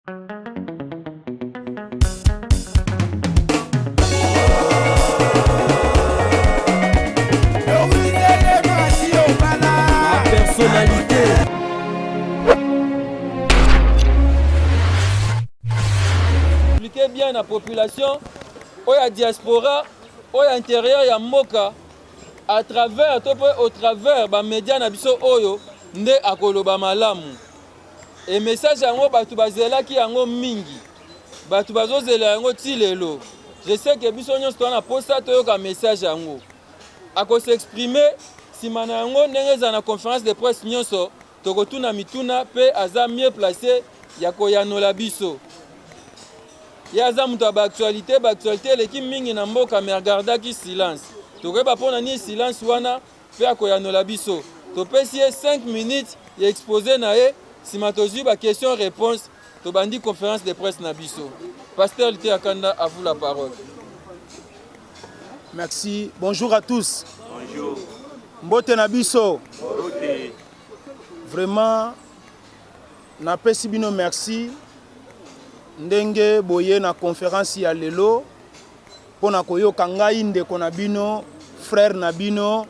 Personnalité. Expliquez bien na population oyo ya diaspora oyo ya intérieur ya mboka à travers to mpe au travers bamedia na biso oyo nde akoloba malamu e message yango bato bazelaki yango mingi bato bazozela yango ti lelo je sais que biso nyonso toza na posa toyoka message yango akosexprime nsima na yango ndenge ezala na conférence de presse nyonso tokotuna mituna mpe aza mieux placé ya koyanola biso ye aza moto ya baactualité baactualité eleki mingi na mboka mais agardaki silence tokoyeba mpo na nini silence wana mpe akoyanola biso topesi ye 5 minutes ya exposé na ye nsima tozwi baquestion réponse tobandi conférence de presse na biso pasteur Liteya Kanda à vous la parole Merci. Bonjour à tous. Bonjour. Mbote na biso. Mbote. Vraiment napesi bino merci ndenge boye na conférence ya lelo mpona koyoka ngai ndeko na bino frère na bino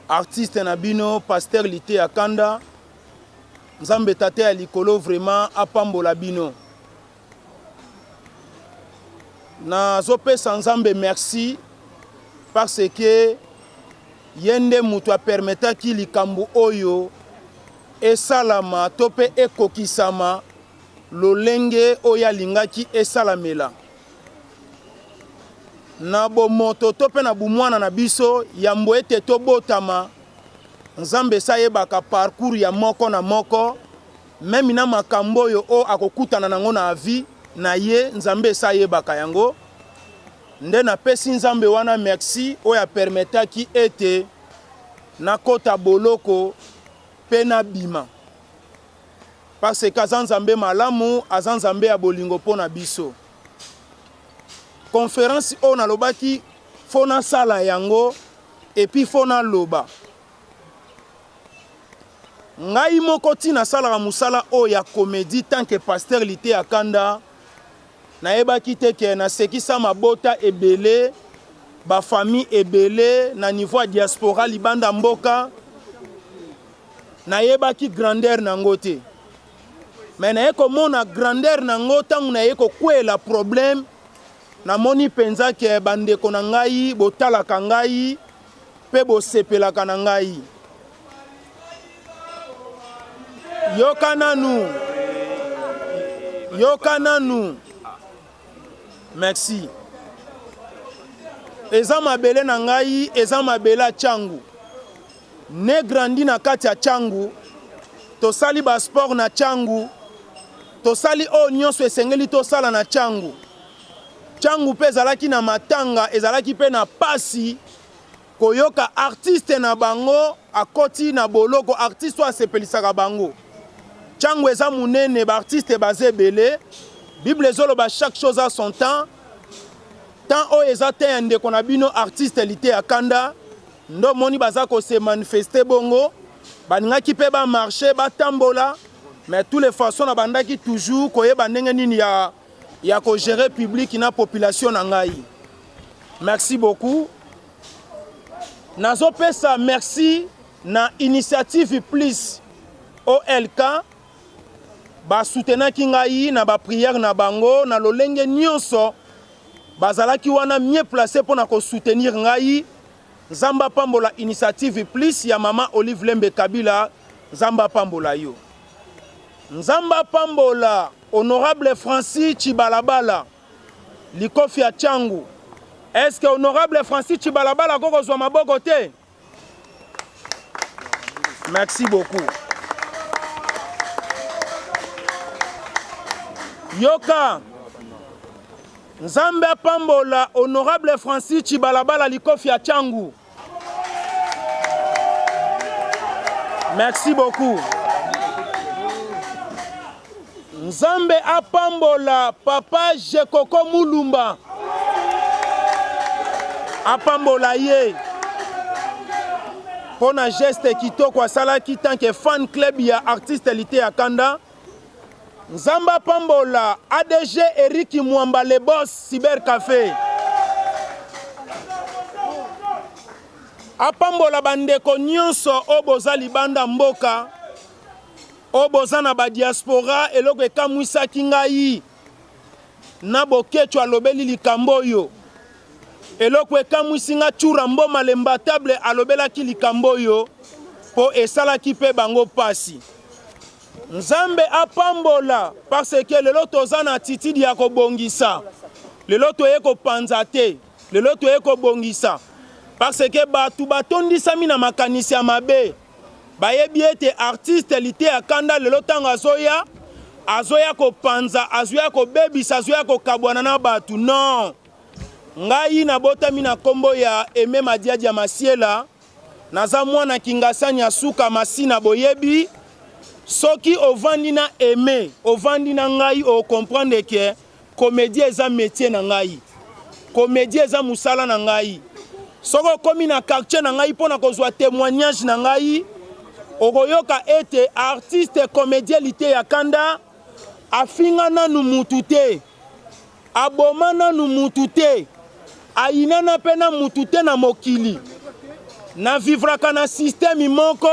artiste na bino pasteur Liteya Kanda nzambe tata ya likolo vraiment apambola bino nazopesa nzambe merci parce que ye nde moto apermetaki likambo oyo esalama to mpe ekokisama lolenge oyo alingaki esalamela na bomoto to mpe na bumwana na biso yambo ete tobotama nzambe esi ayebaka parcours ya moko na moko même na makambo oyo oyo akokutana nango na vie na ye nzambe esi ayebaka yango nde napesi nzambe wana merci oyo apermetaki ete nakɔta boloko mpe nabima parce que aza nzambe malamu aza nzambe ya bolingo mpo na biso conférence oyo nalobaki fo nasala yango et puis fo naloba ngai moko ntina nasalaka mosala oyo ya comédie tant que pasteur Liteya Kanda nayebaki te ke nasekisa mabota ebele bafamille ebele na niveau ya diaspora libanda mboka nayebaki grandeur nango te me naye komona grandeur nango ntango naye kokwela problème namoni mpenza ke bandeko na ngai botalaka ngai mpe bosepelaka na ngai yoka nanu yoka nanu merci eza mabele na ngai eza mabele ya Tshangu ne grandi na kati ya Tshangu tosali basport na Tshangu tosali oyo nyonso esengeli tosala na Tshangu Tshangu mpe ezalaki na matanga ezalaki mpe na pasi koyoka artiste na bango akoti na boloko artiste oyo asepelisaka bango Tshangu eza monene baartiste baza ebele bible ezoloba chaque chose a son temps temps oyo eza te ya ndeko na bino artiste Liteya Kanda nde omoni baza kose manifester bongo balingaki mpe bamarche batambola mais tous les façons nabandaki toujours koyeba ndenge nini ya, ya kogérer public na population na ngai merci beaucoup nazopesa merci na initiative plus olk basoutenaki ngai na baprière na bango na lolenge nyonso bazalaki wana mieux placé mpona kosoutenir ngai nzambe apambola initiative plus ya mama olive lembe kabila nzambe apambola yo nzambe apambola honorable francis Tshibalabala likofi ya Tshangu est-ce que honorable francis Tshibalabala akokozwa maboko te merci beaucoup yoka nzambe apambola honorable francis Tshibalabala likofi ya Tshangu merci beaucoup nzambe apambola papa jekoko mulumba apambola ye mpo na geste kitoko asalaki tant que fan club ya artiste Liteya Kanda. Nzambe apambola ADG Eric Mwamba le boss Cyber Cafe. Apambola bandeko nyonso oyo boza libanda mboka, oyo boza na ba diaspora. Eloko ekamwisaki ngai na Boketshu alobeli likambo oyo. Eloko ekamwisi nga Tshoura Mboma l'imbattable alobelaki likambo oyo po esalaki pe bango pasi. Nzambe apambola parce que lelo toza na attitude ya kobongisa. Lelo toye kopanza te, lelo toye kobongisa parce que batu batondisami na makanisi ya mabe. Bayebi ete artiste Liteya Kanda lelo tango azoya, azoya kopanza, azoya kobebisa, azoya kokabwana na batu. Non! Ngai nabotami na kombo ya Aime Madiadia Masiela. Naza mwana Kingasani ya suka Masina boyebi. Soki ovandi na Aime, ovandi na ngai o comprendre que comedie eza metier na ngai. Comedie eza musala na ngai. Soki okomi na quartier na ngai pona kozwa temoignage na ngai, okoyoka ete artiste comedien Liteya Kanda afinga nanu mutu te. Aboma nanu mutu te, ayinana pe na mutu te na mokili. Na vivraka na système moko,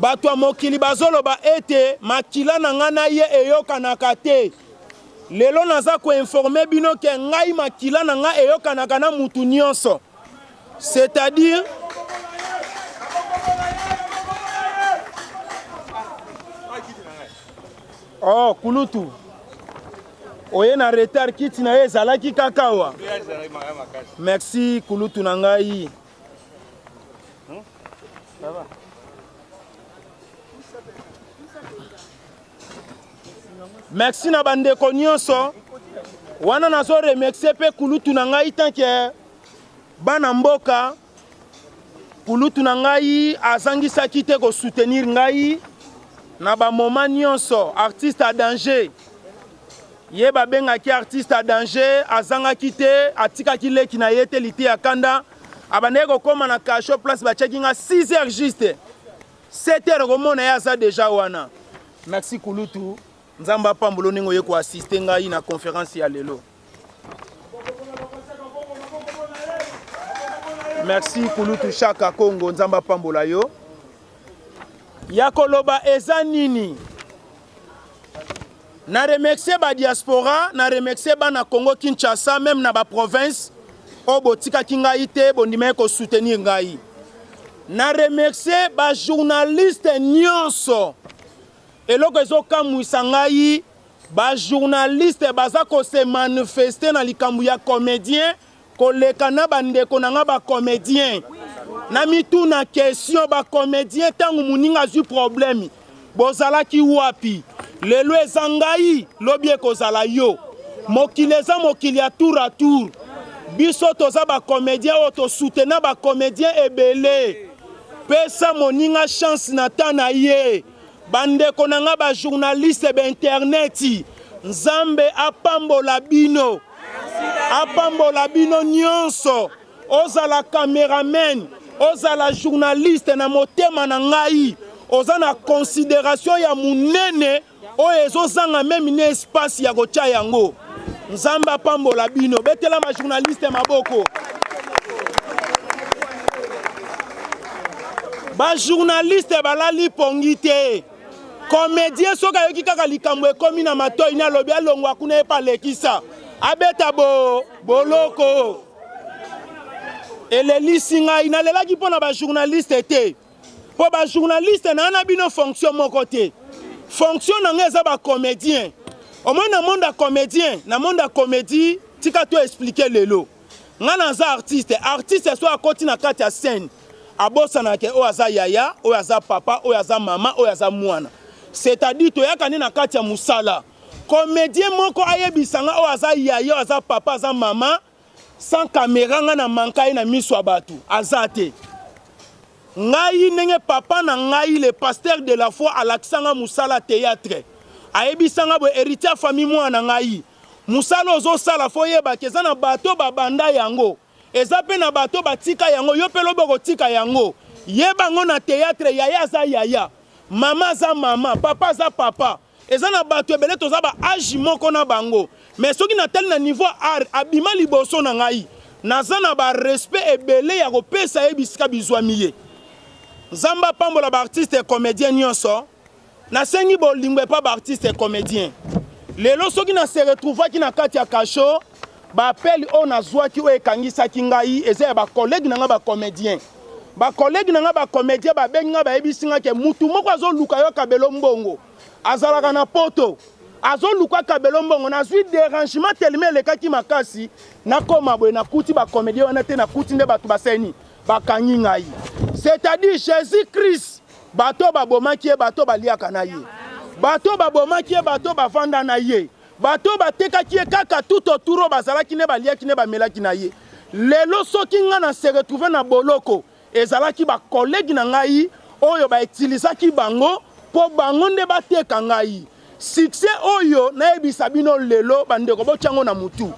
bato ya mokili bazoloba ete makila na ngai na ye eyokanaka te. Lelo naza ko informer bino ke ngai makila na ngai eyokanaka na mutu nionso. C'est-à-dire Oh kulutu oye na retard kiti na ye ezalaki kaka awa. Merci kulutu na ngai. Hmm? Merci na bandeko nyonso wana nazo remercier mpe kulutu na ngai tant que bana mboka Kulutu na ngai azangisaki te ko soutenir ngai na ba moment nionso, artiste à danger. Ye babengaki artiste à danger, azangaki te, atikaki leki na ye te Liteya Kanda. Abandaki kokoma na cachot place batiaki nga 6 heures juste. 7 heures okomona ye aza deja wana. Merci kulutu, Nzambe apambola yo ndenge oye ko assister ngai na conference ya lelo. Merci kulutu Shaka Kongo, Nzambe apambola yo. Ya koloba eza nini? Na remercier ba diaspora, na remercier bana Congo Kinshasa, meme na ba province oyo botikaki ngai te, bondimaki ko soutenir ngai. Na remercier ba journaliste nyonso. Eloko ezokamwisa ngai Ba journalistes baza ko se manifester na likambo ya comedien koleka na ba ndeko na nga ba comediens. Na mituna question ba comediens tango moninga azui problème bozalaki wapi? Lelo eza ngai lobi ekozala yo. Mokili eza mokili ya tour à tour. Biso toza ba comediens oyo to soutena ba comediens ebele. Pesa moninga chance na temps na ye. Ba ndeko na nga ba journaliste ba internet nzambe apambola bino apambola bino nyonso ozala cameraman ozala journaliste na motema na ngai oza na consideration ya munene oyo ezozanga meme na espace ya kotya yango nzambe apambola bino betela ma journaliste maboko Ba journaliste balali pongi te. Comedien soki ayoki kaka likambo ekomi na matoi na alobi alongwa kuna ye palekisa abeta bo boloko. Elelisi ngai nalelaki mpo na ba journaliste te mpo ba journaliste na na bino fonction moko te. Fonction na ngai eza ba comedien. Omoni na monde ya comedien, na monde ya comedie tika to expliquer lelo. Nga naza artiste, artiste soki akoti na kati ya scène abosanaka ke oyo aza yaya, oyo aza papa, oyo aza mama, oyo aza mwana. C'est-à-dire toyaka nde na kati ya musala. Comedien moko ayebisa nga oyo aza yaya, oyo aza papa, aza mama sans camera nga na manka ye na miso ya batu aza te. Ngai ndenge papa na ngai le pasteur de la foi alakisa nga musala theatre ayebisa nga boye heritier famille mwana na ngai Musala ozo sala fo oyeba ke eza na bato ba banda yango eza pe na bato ba tika yango yo pe lobi oko tika yango yeba ngo na theatre yaya aza yaya mama aza mama papa aza papa. Eza na bato ebele toza ba age moko na bango, mais soki natali na niveau art, abima liboso na ngai, naza na ba respect ebele ya kopesa ye bisika bizwami ye. Nzambe apambola ba artistes et comediens nionso. Nasengi bolingo epa ba artistes et comediens. Lelo soki na se retrouvaki na kati ya cachot, ba appel oyo nazwaki oyo ekangisaki ngai eza ya ba collègues na ngai ba comediens. Ba collègues na ngai ba comediens babengi ngai, bayebisi ngai ke mutu moko azoluka yo akabelo mbongo, azalaka na poto, azoluka akabelo mbongo. Nazwi derangement tellement elekaki makasi, nakoma boye nakuti ba comediens wana te, nakuti nde bato baseni bakangi ngai. C'est-à-dire Jésus Christ, bato babomaki ye, bato baliaka na ye, bato babomaki ye, bato bavanda na ye, bato batekaki ye, kaka tout autour oyo bazalaki nde baliaki nde bamelaki na ye. Lelo soki ngai na se retrouve na boloko, ezalaki ba collègue na ngai oyo ba utilisaki bango mpo bango nde bateka ngai. Succès oyo nayebisa bino lelo bandeko, botyango na mutu.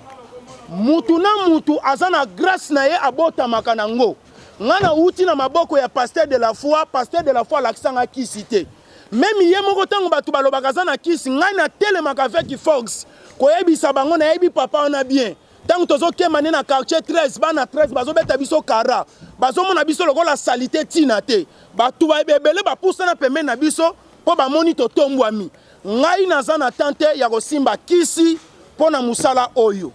Mutu na mutu aza na grâce na ye, abotamaka nango. Ngai nawuti na maboko ya pasteur de la foi. Pasteur de la foi alakisa ngai kisi te. Meme ye moko, ntango bato balobaka aza na kisi, ngai natelemaka avec force koyebisa bango nayebi papa wana bien. Ntango tozokema nde na quartier 13, bana 13 bazobeta biso kara, bazomona biso lokola salite, ntina te. Bato ebele bapusana pembeni na biso mpo bamoni totombwami. Ngai naza na temps te ya kosimba kisi mpo na mosala oyo.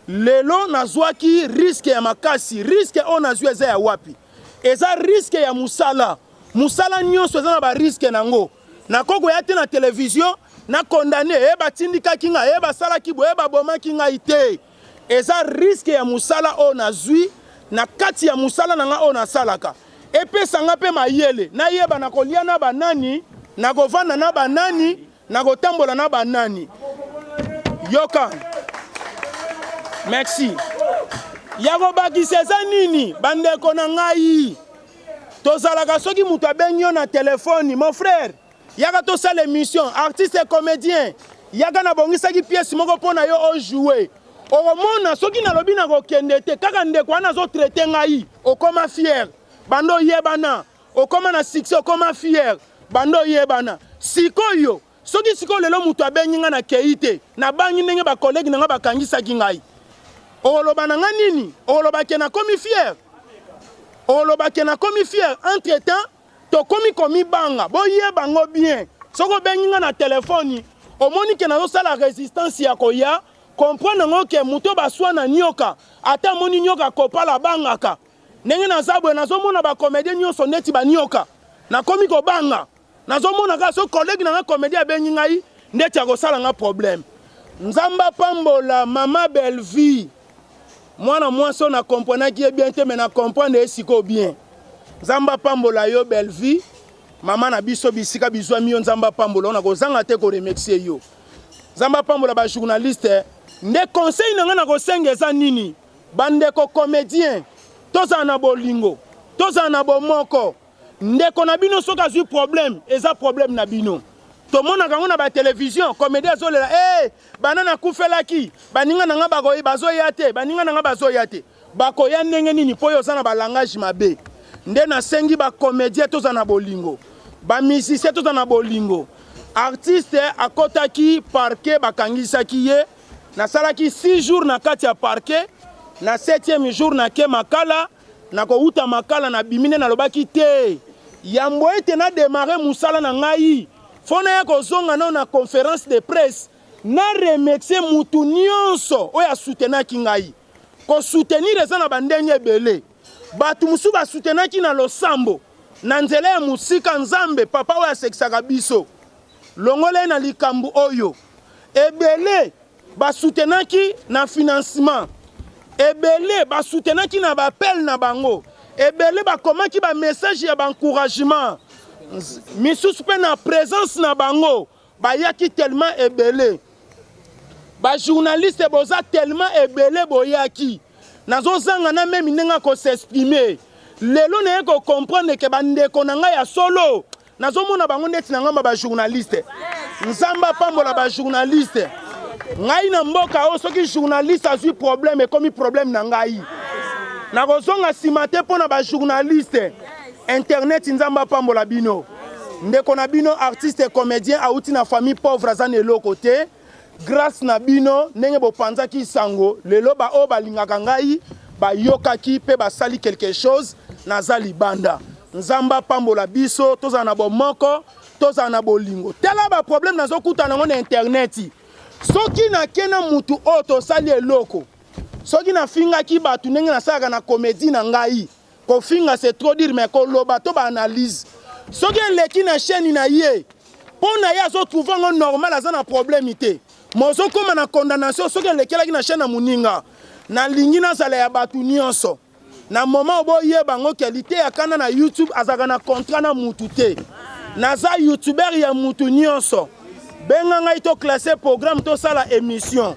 Lelo nazwaki risque ya makasi. Risque oyo nazwi eza ya wapi? Eza risque ya mosala. Mosala nyonso eza na barisque nango. Nakoki koya te na televizio na condamne e batindikaki ngai, e basalaki boye, e babomaki ngai te. Eza risque ya mosala oyo nazwi na kati ya mosala na ngai oyo nasalaka. Epesa ngai mpe mayele nayeba na kolia na banani, na kovanda na banani, na kotambola na banani. Yoka, merci. Ya kobakisa eza nini, bandeko na ngai? Tozalaka soki moto abengi yo na telefoni, mon frère, yaka tosala émission, artiste et comédien, yaka nabongisaki pièce moko mpo na yo ojoue. Okomona soki nalobi nakokende te, kaka ndeko wana azotraite ngai, okoma fier, bando oyebana, okoma na succès, okoma fier, bando oyebana. Sikoyo soki sikoyo lelo moto abengi ngai nakei te, nabangi ndenge bakolege na ngai bakangisaki ngai, okoloba na ngai nini? Okoloba ke nakomi fier? Okoloba ke nakomi fier? Entre temps tokomi komibanga. Boyeba yango bien, soki obengi ngai na telefoni, omoni ke nazosala résistance ya koya, comprendre yango ke moto baswa na nyoka, ata amoni nyoka kopala abangaka. Ndenge naza boye, nazomona bacomédien nyonso neti banyoka, nakomi kobanga. Nazomona kaka soki collègue na ngai comédien abengi ngai, ndeti akosala nga problème. Nzambe apambola mama Bellevue, mwana mwasi oyo nakomprenaki ye bien te, me na comprendre ye sikoyo bien. Nzambe apambola yo Bellevue, mama na biso, bisika bizwami yo, Nzambe apambola yo, nakozanga te koremercier yo. Nzambe apambola bajournaliste. Nde conseil na ngai na kosenga eza nini? Bandeko comédien, tozala na bolingo, tozala na bomoko. Ndeko na bino soki azwi problème, eza problème na bino. Tomonaka yango na batelevizio, comédien azolela, hey, bana nakufelaki, baninga na ngai bazoya te, baninga na ngai bazoya te. Bakoya ndenge nini mpo oyo oza na balangage mabe? Nde nasengi bacomédien toza na bolingo, bamusicien toza na bolingo. Artiste akotaki parquet, bakangisaki ye, nasalaki 6 jours na kati ya parquet, na 7e jour nake Makala. Nakowuta Makala nabimi, nde nalobaki te, yambo ete na démarrer mosala na ngai, fo naya kozonga nao na conférence de presse na remercier mutu nyonso oyo asutenaki ngai. Kosoutenir eza na bandenge ebele. Bato mosusu basutenaki na losambo, na nzela ya mosika. Nzambe papa oyo asekisaka biso, longola ye na likambo oyo. Ebele basutenaki na financement, ebele basutenaki na baappel na bango, ebele bakomaki bamessage ya baencouragement, misusu mpe na présence na bango bayaki tellement ebele. Bajournaliste boza tellement ebele boyaki, nazozanga na meme ndenge akos'exprimer. Lelo naye kocomprendre ke bandeko na ngai ya solo, nazomona bango ndeti na ngamba bajournaliste. Nzambe apambola bajournaliste. Ngai na mboka oyo, soki journaliste azwi problème, ekomi problème na ngai, nakozonga nsima te mpo na bajournaliste. Internet, Nzambe apambola bino. Ndeko na bino artiste et comédien auti na famille pauvre aza na eloko te. Grâce na bino ndenge bopanzaki sango lelo ba oyo balingaka ngai bayokaki pe basali quelque chose naza libanda. Nzambe apambola biso tozala na bomoko tozala na bolingo. Tala ba problème nazokutana nango na internet. Soki nake na mutu oyo tosali eloko soki nafingaki bato ndenge nasalaka na comédie na ngai Kofinga c'est trop dire mais koloba to ba analyse soki eleki na chaîne na ye mpo na ye azo trouve yango normal aza na problème te mais ozokoma na condamnation soki elekelaki na chaîne ya moninga. Nalingi nazala ya bato nyonso na moment boyeba yango ke liteya kanda na YouTube azalaka na contrat na mutu te. Naza youtubeur ya mutu nyonso. Benga ngai to classe programme tosala émission.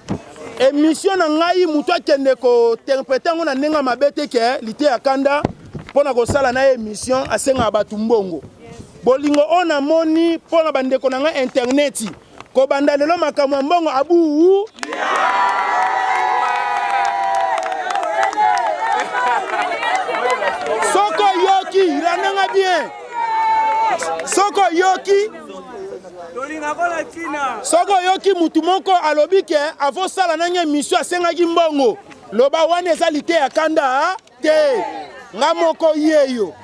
Émission na ngai mutu akende ko interpreter yango na ndenge mabe te ke liteya kanda mpo na kosala na ye émission asengaka bato mbongo. Bolingo oyo namoni mpo na bandeko na ngai interneti kobanda lelo makambo ya mbongo abuu soko oyoki landanga bien soko oyoki soko oyoki mutu moko alobi ke avosala nange emission asengaki mbongo loba wana eza liteya kanda te nga moko yeyo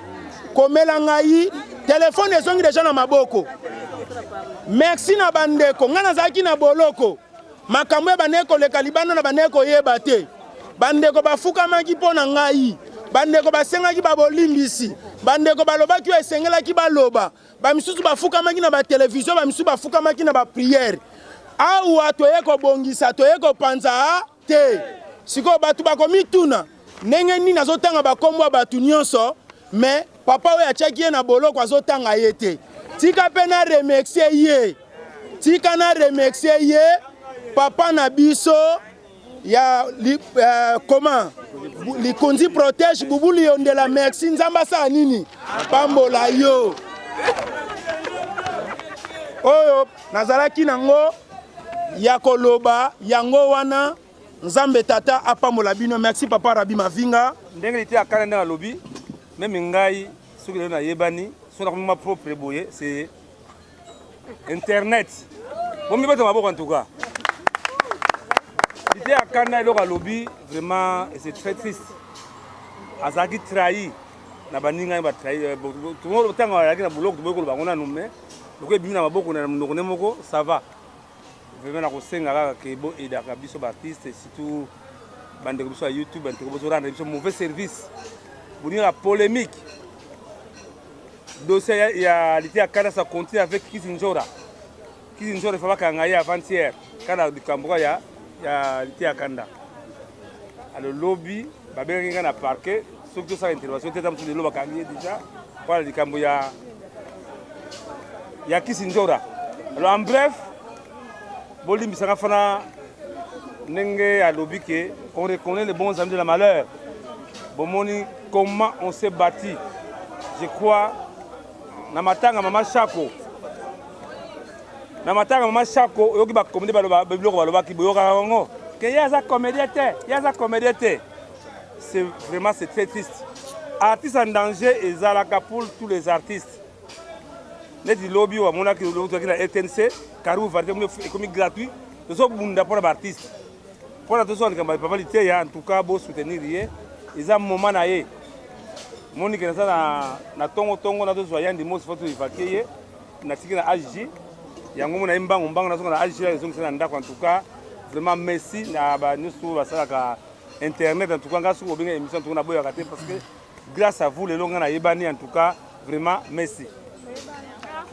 komela ngai telefone ezongi deja na maboko merci na bandeko ngai nazalaki na boloko makambo ya bandeki koleka libanda na bandeki koyeba te bandeko bafukamaki mpo na ngai bandeko basengaki babolimbisi bandeko balobaki oyo esengelaki baloba bamisusu bafukamaki na batelevizio bamisusu bafukamaki na bapriere awa toye kobongisa toye kopanza te. Sikoyo bato bakomituna ndenge nini azotanga bakombo ya bato nyonso mais papa oyo atiaki ye na boloko azotanga ye te. Tika mpe na remercier ye, tika na remercier ye papa na biso ya li, comment likonzi protège bubu liyondela merci nzambe asala nini pambola yo oyo nazalaki nango ya koloba yango wana nzambe tata apambola bino merci papa rabi mavinga ndenge liteya kanda ndenge alobi meme ngai soki lelo nayebani soki nakomi ma propre boye c'est internet bomibeta maboko en tout cas liteya kanda eloko alobi vraiment c'est très triste azalaki trahi na baninga ye batrahi ntango azalaki na boloko toboyi koloba yango nanu mais lokola ebimi na maboko na monoko nde moko ça va vraiment nakosenga kaka ke bo aidaka biso baartiste surtout bandeko biso ya youtube bandeko bozorendre biso mauvais service bolingaka polémique dossier ya, ya lite ya kanda ça continue avec kisi njora kisi njora ifa bakanga ye avant-hier kanda likambo kaka ya, ya lite ya kanda alo lobi babengaki ngai na parquet soki tosala intervention te eza mosusu lelo bakangi ye déjà mpona likambo ya ya kisi njora alors en bref bolimbisanga fana ndenge alobi ke on reconnaît les bons amis de la malheur bomoni comment on s'est bâti je crois na matanga mama shako na matanga mama shako oyoki bakomedi baloba biloko balobaki boyokaka yango ke ye aza comédien te ye aza comédien te c'est vraiment c'est très triste artiste en danger ezalaka pour tous les artistes neti lobi oyo amonaki tozalaki na rtnc karu varite ekomi gratuit tozobunda mpona baartiste mpona tozwa likambo ya papa liteya en tout cas bosoutenir ye eza moment na ye monike naza na, na tongo tongo nazozwa yandi mosi fo toevacue ye natiki na ag yango mona ye mbangu mbangu nazonga na ag ezongisa na ndako en tout cas vraiment merci na banyonso oyo basalaka internet en tout cas nga soki obenga émission en tout cas naboyaka te parce que grâce à vous lelo nga nayebani en tout cas vraiment merci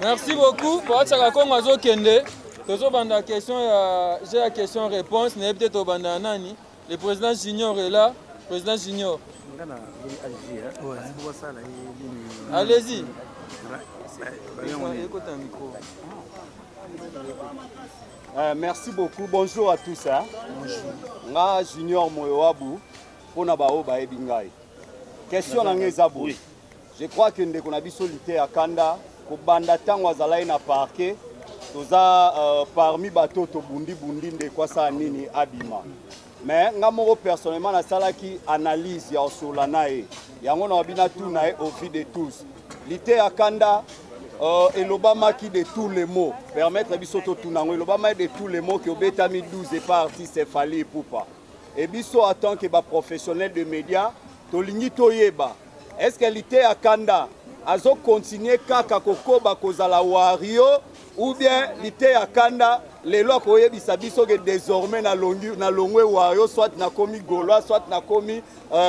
merci beaucoup poachaka kongo azokende tozobanda question ya jeu ya question réponse nayebi te tobanda ya nani le président junior est là président junior allez-y écoute un micro Merci beaucoup. Bonjour à tous. Hein. Bonjour. Nga Junior Moyoabu pona ba oyo bayebi ngai. Question na ngai eza boye. Je crois que ndeko na biso Liteya Kanda kobanda ntango azalaki na parquet toza parmi bato tobundi bundi ndeko asala nini abima. Mais nga moko personnellement nasalaki analyse ya osolola na ye. Yango na bina tuna ye au vu de tous. Liteya Kanda. Elobamaki de tous les mots, permettre biso totuna yango, elobamaki de tous les mots ke obetami 12 epa artiste Fally Ipupa. E biso en tant que baprofessionnel de média tolingi toyeba, est ce que Liteya Kanda azokontinue kaka kokoba kozala wario ou bien Liteya Kanda lelo akoyebisa biso ke désormais nalongwe wario, soit nakomi gaulois, soit nakomi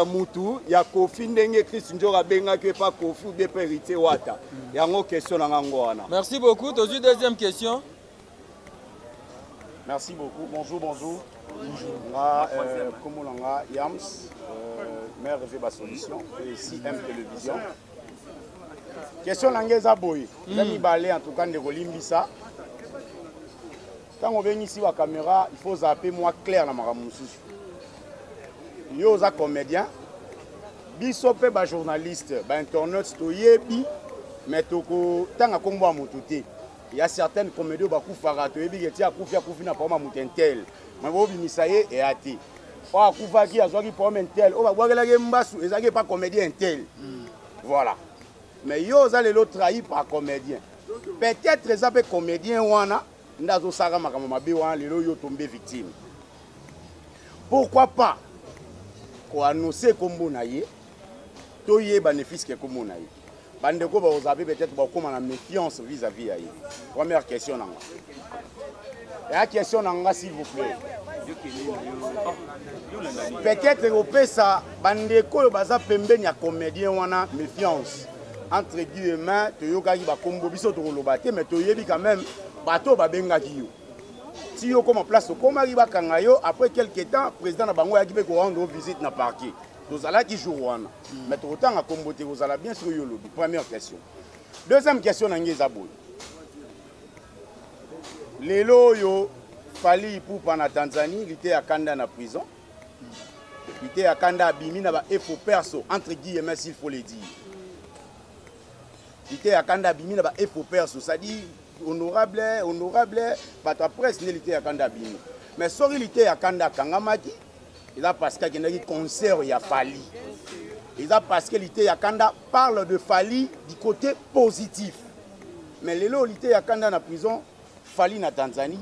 mutu ya Kofi, ndenge Chris Njor abengaki epa Kofi ou bien mpe Héritier Wata? Yango question na ngango wana. Merci beaucoup. Tozwi deuxième question. Merci beaucoup. Bonjour, bonjour. Bonjour. Nga, kombo na nga Yams, maire Rêve Solution et CM Télévision. Question na nga eza boye. Eza mibale en tout cas, ndeko limbisa. Ntango obengisi ba caméra, il faut ozala mpe mwa clair na makambo mosusu. Yo oza comédien, biso mpe bajournaliste, bainternaute toyebi, mais tokotanga nkombo ya motu te. Il y a certaines comédies oyo bakufaka, toyebi ke ti akufi, akufi na problème ya moto un tel, mais bobimisa ye eya te. Oyo akufaki azwaki problème un tel, oyo babwakelaki ye mbasu ezalaki epa comédien un tel, voilà. Mais yo oza lelo trahi par comédien, peut-être eza mpe comédien wana nde azosalaka makambo mabe wana. Lelo yo tombe victime, pourquoi pas koannonce kombo na ye, toyeba ne fût-ce que kombo na ye? Bandeko bakozala mpe peut-être bakóma na méfiance vis-à-vis ya ye. Première question na nga ya question na nga, s'il vous plaît, peut-être kopesa bandeko oyo baza pembeni ya comédien wana méfiance, entre guillemets. Toyokaki bakombo, biso tokoloba te, mais toyebi quand même bato oyo babengaki yo ti yo koma place okomaki, bakanga yo. Après quelque temps, président na bango ayaki mpe korendre visite na parquet, tozalaki jour wana, mais tokotanga kombo te. Kozala bien soki yo olobi. Première question. Deuxième question na ngai eza boye: lelo oyo Fally Ipupa na Tanzanie, Liteya Kanda na prison. Liteya Kanda abimi na ba effort perso, entre guillemets, s'il faut le dire. Liteya Kanda abimi na ba effort perso, c'est-à-dire honorable, honorable bato ya presse nde Liteya Kanda abimi. Mais soki Liteya Kanda akangamaki, eza parce que akendaki concert ya Fally, eza parce que Liteya Kanda parle de Fally du côté positif. Mais lelo Liteya Kanda na prison, Fally na Tanzanie,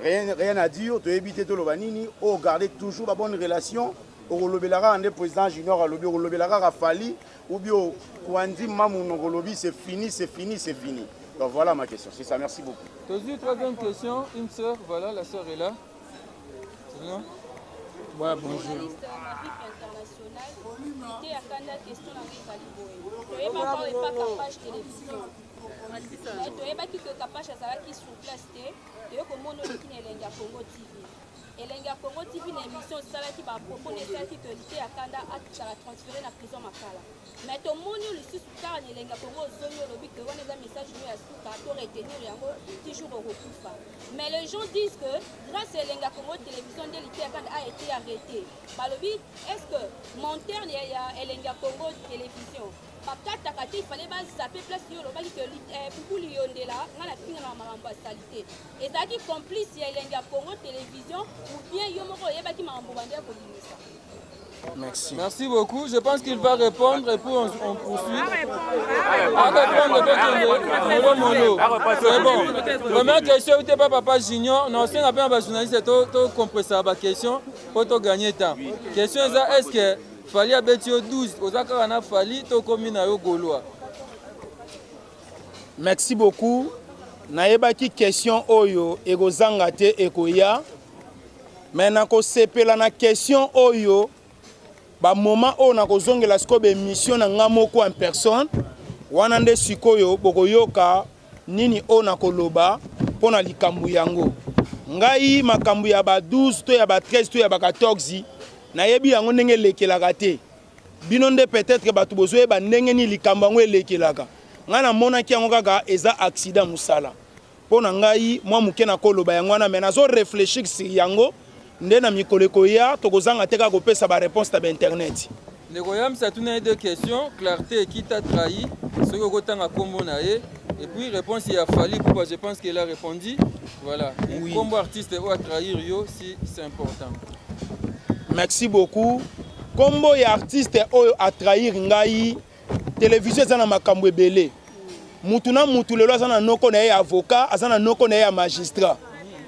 rien, rien à dire. Toyebi te toloba nini. Oyo garder toujours babonne relation, okolobela kaka nde président Junior alobi, okolobela kaka Fally ou bien kwandi mamunoko olobi c'est fini, c'est fini, c'est fini. Donc voilà ma question, c'est ça, merci beaucoup. Tozwi troisième question, une sœur, voilà, la sœur est là. C'est bien. Ouais, bonjour. Journaliste Mavik International, Liteya Kanda, question na ngai ezali boye: toyebaka oyo epa Kapage Télévision, mais toyebaki ke Kapage azalaki sur place te. Toye komona oleki na Elengi ya Congo TV. Elengi ya Congo TV, na émission osalaki, bapropos na esalaki ke Liteya Kanda azala transféré na prison Makala. Mais tomoni oyo lisusu kaka na Elengi ya Congo, ozongi, olobi ke wana eza message no ya suka, to retenir yango toujours okokufa. Mais les gens disent que grâce à Elengi ya Congo Télévision nde Liteya Kanda a été arrêté. Balobi, est ce que monteur ya Elengi ya Congo Télévision bakataka te? Il fallait bazape place yo olobaki ke Bubuli Yondela, ngai nafingana makambo ya saleté. Ezalaki complice ya Elengi ya Congo Télévision ou bien yo moko oyebaki makambo bando ya kobimisa? Merci. Merci beaucoup. Je pense qu'il va répondre et puis on poursuit. À répondre, molo molo. C'est bon. Première question, tu pas papa Junior. Non, c'est un peu un journaliste, tu comprends ça, question pour te gagner temps. Question est-ce que Fally abeti yo 12, oza kaka na Fally to komi na yo Gaulois? Merci beaucoup. Nayebaki question oyo ekozanga te, ekoya. Mais nakosepela na question oyo bamoma oyo nakozongela sikoyo baémission na nga moko en personne wana nde sikoyo bokoyoka nini oyo nakoloba mpo na likambo yango. Ngai makambo ya ba 12 to ya ba 13 to ya ba 14, nayebi yango ndenge elekelaka te. Bino nde peut-être bato bozoyeba ndenge nini likambo yango elekelaka. Ngai namonaki yango kaka eza accident mosala. Mpo na ngai mwa moke nakoloba yango wana, mais nazo réfléchir sur yango nde na mikolo ekoya tokozanga te kaka kopesa baréponse na bainternet. Ndeko Yamsa atuna ye deux questions: clarté, qui t'a trahi, soki okotanga nkombo na ye, et puis réponse ya Fally Ipupa. Je pense qu'il a répondu, voilà. Oui. Nkombo artiste oyo atrahir yo, si c'est important. Merci beaucoup. Nkombo ya artiste oyo atrahir ngai, télévision eza na makambo ebele. Mutu na mutu lelo aza na noko na ye ya avocat, aza na noko na ye ya magistrat.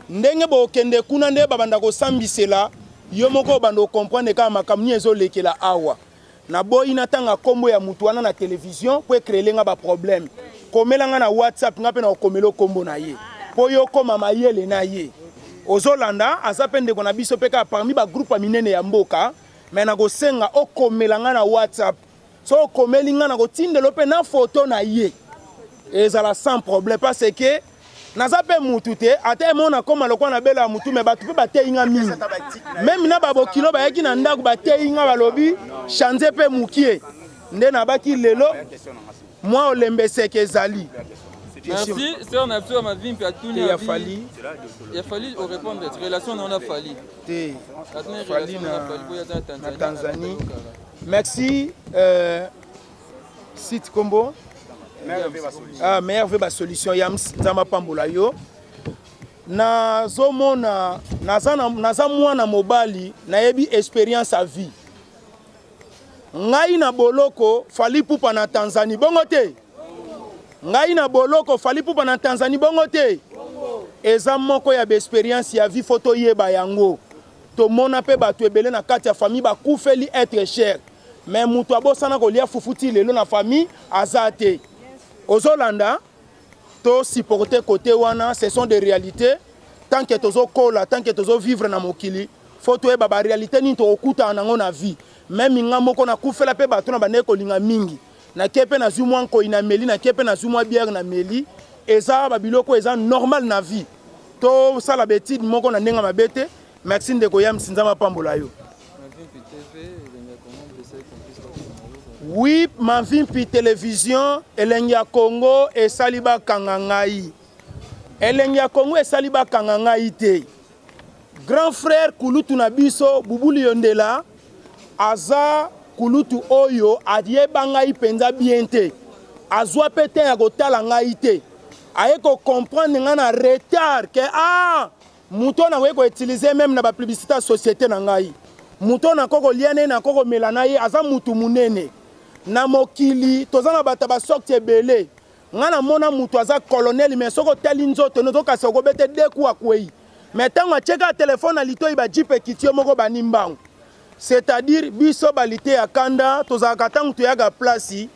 Ndenge bokende kuna nde babanda kosambisela yo moko obanda ocomprendre kaka makambo nini ezolekela awa. Naboyi natanga kombo ya mutu wana na television po ecreele nga ba problème. Komela nga na WhatsApp nga pe nakokomela yo kombo na ye po yo okoma mayele na ye. Ozolanda aza pe ndeko na biso pe kaka parmi ba groupe ya minene ya mboka mais nakosenga okomela nga na WhatsApp. Soki okomeli nga nakotindela yo pe na photo na ye. Ezala sans problème parce que naza pe mutu te ata emo nakoma lokola nabela mutu me bato mpe bateyi nga mingi meme na babokilo bayaki na ndako bateyi nga balobi change mpe mukie nde nabaki lelo mwa olembeseke ezali. Merci, sœur na biso ya Mavimpi atuni ya Fally. Ya Fally o répondre relation na na Fally. Te. Fally na na Tanzanie. Merci euh, site kombo ah, meilleur ve ba solution yams nzambe apambola yo nazomona naza, na, naza mwana mobali nayebi experience ya vie ngai na boloko Fally Ipupa na Tanzanie bongo te ngai na boloko Fally Ipupa na Tanzanie bongo te eza moko ya baexperience ya vie fo toyeba yango tomona mpe bato ebele na kati ya famille bakufeli être cher mais moto abosana kolia fufu ti lelo na famille aza te ozolanda to supporter côté wana ce sont des réalités tant que tozokola tant que tozovivre na mokili fo toyeba ba réalité nini tokokutana nango na vie meme nga moko nakufela mpe bato na bandeki kolinga mingi nake mpe nazwi mwa nkoi na meli nake mpe nazwi mwa bière na meli eza babiloko eza normal na vie tosala baetide moko na ndenge mabe te merci ndeko yamsi nzambe apambola yo Oui, Mavimpi Television, elengi ya Congo esali bakanga ngai. Elengi ya Congo esali bakanga ngai te. Grand frère kulutu na biso Bubuli Yondela aza kulutu oyo ayeba ngai mpenza bien te. Azwa pe te ya kotala ngai te. Aye ko comprendre ngai na retard que ah Moto oyo nakoki ko utiliser meme na ba publicite ya societe na ngai. Moto oyo nakoki kolia na ye, nakoki komela na ye, aza mutu munene. Na mokili toza na bato ya ba sorte ebele. Ngai namona mutu aza colonel mais soki otali nzoto ne ozokanisa okobete deux coups akweyi. Mais tango atie kaka telephone na litoyi ba jeep ekiti yo moko obandi mbangu. C'est à dire biso ba liteya kanda tozalaka tango toyaka place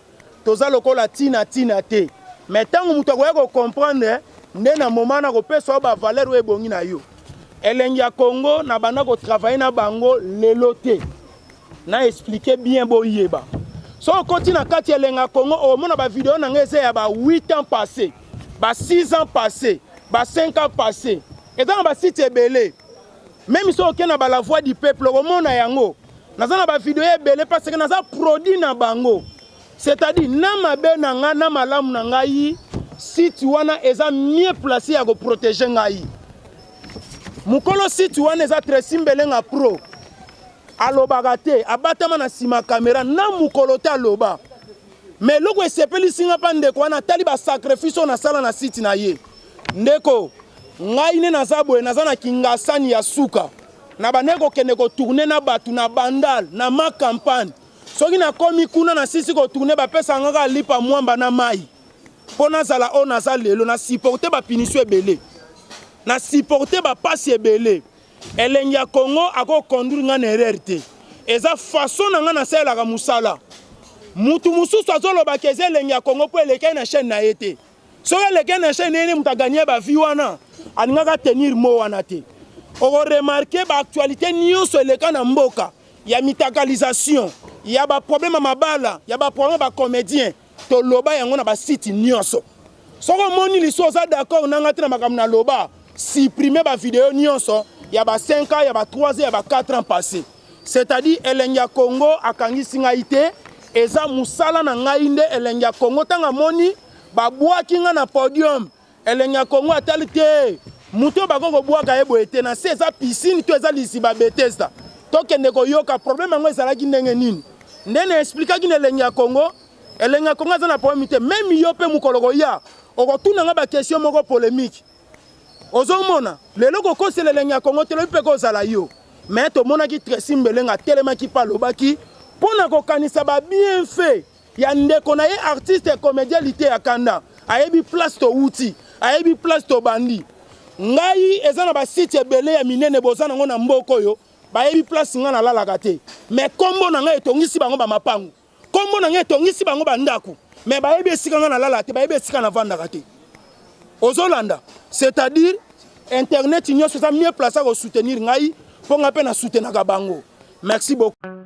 toza lokola tina tina te mais ntango moto akoya ko comprendre nde na moment na kopesa yo ba valeur oyo ebongi na yo. Elengi ya Congo na banda ko travailler na bango lelo te. Na expliquer bien boyeba. So okoti na kati ya elengi ya Congo okomona ba video na ngai eza ya ba 8 ans passé, ba 6 ans passé, ba 5 ans passé. Eza na ba site ebele. Meme soki oke na ba la voix du peuple okomona yango. Naza na ba video ebele parce que naza produit na bango. C'est-à-dire na mabe na nga na malamu na ngai site wana eza mieux placé ya ko protéger ngai. Mukolo site wana eza Tracy Mbelenga pro. Alobaka te, abatama na sima kamera na mukolo te aloba. Mais eloko esepelisi nga pa ndeko wana atali ba sacrifice oyo nasala na site na ye. Ndeko, ngai nde naza boye, naza na Kingasani ya suka. Na bandaki kokende ko tourner na batu na Bandal, na ma campagne. Soki nakomi kuna nasisi ko tourner bapesaka nga kaka lipa mwamba na mayi. Mpo nazala oyo naza lelo, na supporter ba punition ebele. Na supporter ba pasi ebele. Elengi ya Congo ako conduire nga na erreur te. Eza façon na nga nasalelaka musala. Mutu mususu azoloba ke eza elengi ya Congo mpo elekaki na chaîne na ye te. Soki elekaki na chaîne na ye nde mutu a gagner ba vues wana, alingaka tenir mot wana te. Oko remarquer ba actualites nionso eleka na mboka ya mitakalisation, ya ba problèmes ya mabala, ya ba problèmes ya ba comediens, toloba yango na ba sites nionso. Soki omoni lisusu oza d'accord na nga te na makambo naloba, supprimer ba videos nionso ya ba 5 ans, ya ba 3 ans, ya ba 4 ans passes. C'est-à-dire elengi ya Congo akangisi ngai te, eza musala na ngai nde elengi ya Congo tango amoni babwaki ngai na podium, elengi ya Congo atali te moto oyo bakoki kobwaka ye boye te na se eza piscine to eza liziba Bethesda. Tokende koyoka problème yango ezalaki ndenge nini. Nde na explikaki na elengi ya Congo, elengi ya Congo aza na problème te, meme yo pe mokolo koya okotuna ngai ba question moko polemique. Ozomona lelo kokosela elengi ya Congo te, lobi pe kozala yo. Mais tomonaki Tracy Mbelenga atelemaki pe alobaki mpo na kokanisa ba bienfaits ya ndeko na ye artiste et comedien Liteya Kanda. Ayebi place towuti, ayebi place tobandi. Ngai eza na ba site ebele ya minene boza nango na mboka oyo, bayebi place ngai nalalaka te. Mais kombo na ngai etongisi bango ba mapangu. Kombo na ngai etongisi bango ba ndaku. Mais bayebi esika ngai nalalaka te, bayebi esika navandaka te. Ozolanda? C'est-à-dire internet nyonso eza mieux place ko soutenir ngai mpo ngai mpe na soutenaka bango. Merci beaucoup.